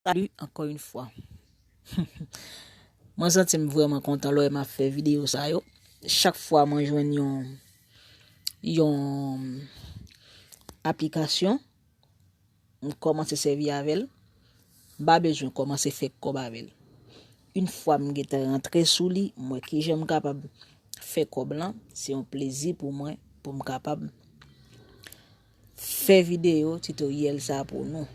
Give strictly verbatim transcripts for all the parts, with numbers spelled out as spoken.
Salut encore une fois. Mwen santi m vrèman kontan lè m ap fè videyo sa yo. Chak fwa mwen jwenn yon yon aplikasyon, m kòmanse sèvi avè l, m pa bezwen kòmanse fè kòb avè l. Yon fwa m gentan rantre sou li, m wè kijan m kapab fè kòb lan, se yon plezi pou mwen pou m kapab fè videyo titoryèl sa pou nou.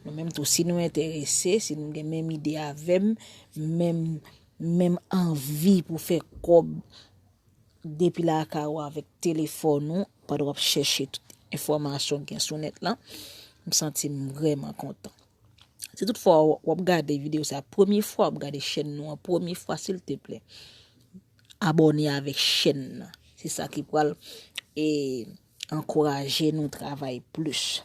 Nou menm tou, si nou enterese, si nou gen menm ide avè m, menm, menm anvi pou fè kòb depi lakay ou avèk telefòn ou, pandan w ap chèche tout enfòmasyon ki gen sou nèt lan, m santi m vrèman kontan. Si toutfwa w ap gade videyo sa, premye fwa w ap gade chèn nou an, premye fwa, silteplè, abòne avèk chèn nan. Se sa ki pral e ankouraje nou travay plis.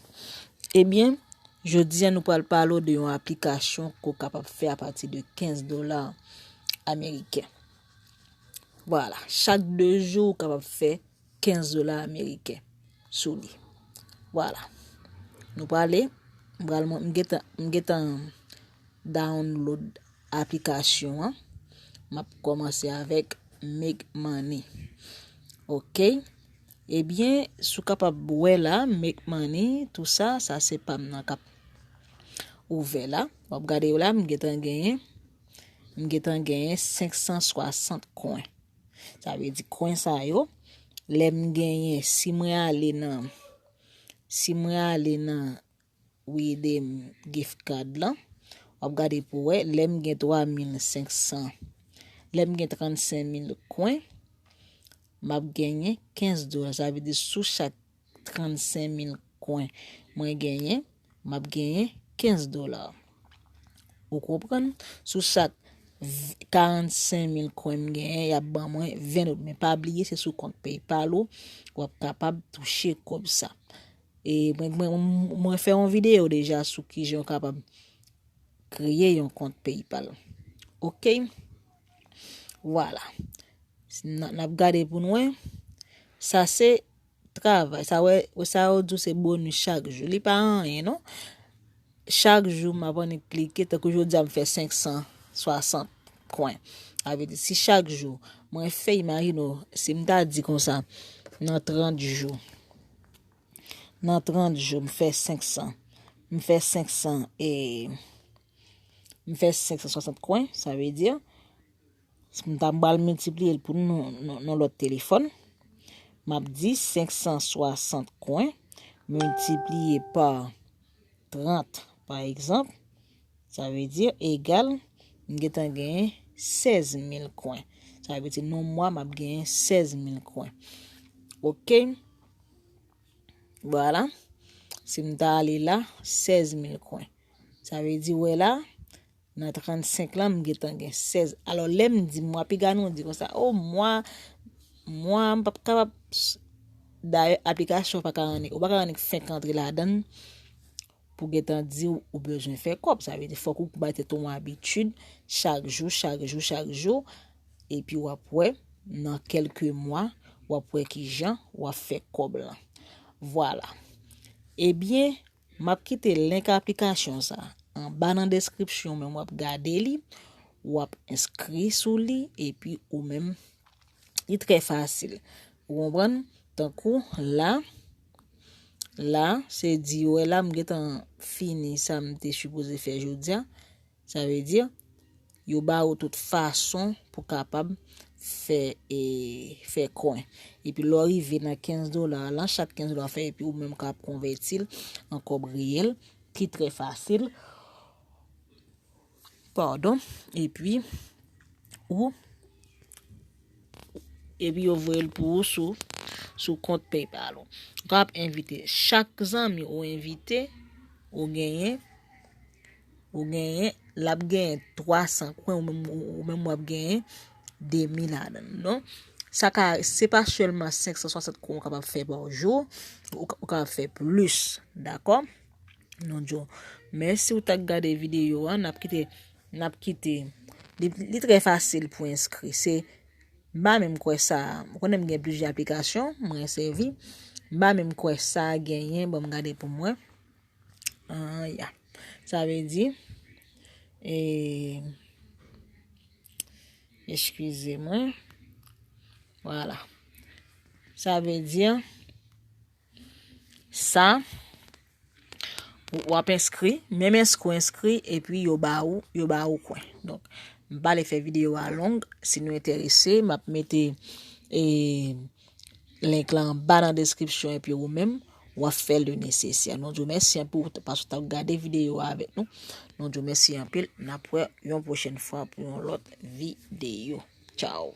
Ebyen, jodi a nou pral pale w de yon aplikasyon ke w kapab fè apati de kenz dola ameriken. Vwala, chak de jou ou kapab fè kenz dola ameriken sou li. Vwala. Nou prale, m pral, m gentan, m gentan download aplikasyon an. M ap kòmanse avèk Make Money. Ok. Ebyen, si w kapab wè la, Make Money, tou sa, sa se pa m nan k ap ouvè la. W ap gade la, m gentan genyen, m gentan genyen senk san swasant kwen. Sa vle di kwen sa yo, lè m genyen, si mwen ale nan, si mwen ale nan Redeem gift card lan, w ap gade pou wè, lè m gen twa mil senk san, lè m gen trannsenk mil kwen, m ap genyen kenz dola. Sa vle di sou chak trannsenk mil kwen mwen genyen, m ap genyen kenz dola. Ou konprann? Sou chak v-, karannsenk mil kwen m genyen, y ap ban mwen ven dola. Men pa bliye, se sou kont PayPal ou, w ap kapab touche kòb sa. E mwen, mwen, mwen fè yon videyo deja sou kijan w kapab kreye yon kont PayPal. Ok? Vwala. N, n ap gade pou n wè. Sa se travay. Sa wè, wè sa yo di w se bonis chak jou. Li pa anyen, non. Chak jou, m ap annik klike. Tankou jodi a, m fè senk san swasant kwen. Sa vle di, si chak jou, mwen fè, imajine w, si m ta di konsa, nan trant jou, nan trant jou, m fè senk san. M fè senk san, e, m fè senk san swasant kwen, sa vle di, si m ta pral miltipliye l pou nou, nou, nou lòt telefòn, m ap di senk san swasant kwen miltipliye pa trant, pa egzanp, sa vle di egal, m gentan genyen sèz mil kwen. Sa vle di, nan mwa, m ap genyen sèz mil kwen. Ok? Vwala. Si m ta ale la, sèz mil kwen. Sa vle di, wè la, nan trannsenk lan, m gentan gen sèz. Alò, lè m di mwa, piga nou di konsa, o, mwa, mwa, m p ap kapab, dayè, aplikasyon pa ka annik, ou pa ka annik fenk antre ladan l pou gentan di w ou bezwen fè kòb. Sa vle di, fòk ou bay tèt ou yon abitid, chak jou, chak jou, chak jou, epi w ap wè, nan kèlke mwa, w ap wè kijan w ap fè kòb lan. Vwala. Ebyen, m ap kite link aplikasyon sa anba nan deskripsyon, men w ap gade li, w ap enskri sou li, epi ou menm, li trè fasil. Ou konprann? Tankou la, la, se di, wè la, m gentan fini sa m te sipoze fè jodi a. Sa vle di, yo ba ou tout fason pou kapab fè, e, fè kwen. Epi lè w rive nan kenz dola lan, chak kenz dola w fè, epi ou menm ka ap konvèti l an kòb reyèl, ki trè fasil. Padon. Epi, ou, epi yo voye l pou ou sou, sou kont PayPal ou. Ou ka ap envite chak zanmi ou envite, ou genyen, ou genyen, l ap genyen twa san kwen, ou menm, ou, ou menm w ap genyen de mil ladan l, non? Sa ka, se pa sèlman senk san swasant kwen ou kapab fè pa jou, ou ka, ou kapab fè plis, dakò? Nou di w mèsi ou t ap gade videyo a, n ap kite, n ap kite. Li, li trè fasil pou enskri. Se, m pa menm kwè sa, ou konnen m gen plizyè aplikasyon, mwen sèvi. M pa menm kwè sa genyen, ban m gade pou m wè. Ah, ya. Sa vle di, E, eskize mwen. Vwala. Sa vle di, sa, w ap enskri, menm enskri, enskri, epi yo ba ou, yo ba ou kwen. Donk, m pa vle fè videyo a long. Si nou enterese, m ap mete, e, link la anba nan deskripsyon, epi ou menm, w ap fè le nesesè. Nou di w mèsi anpil paske w t ap gade videyo a avèk nou. Nou di w mèsi anpil. N ap wè yon pwochèn fwa pou yon lòt videyo. Tchao.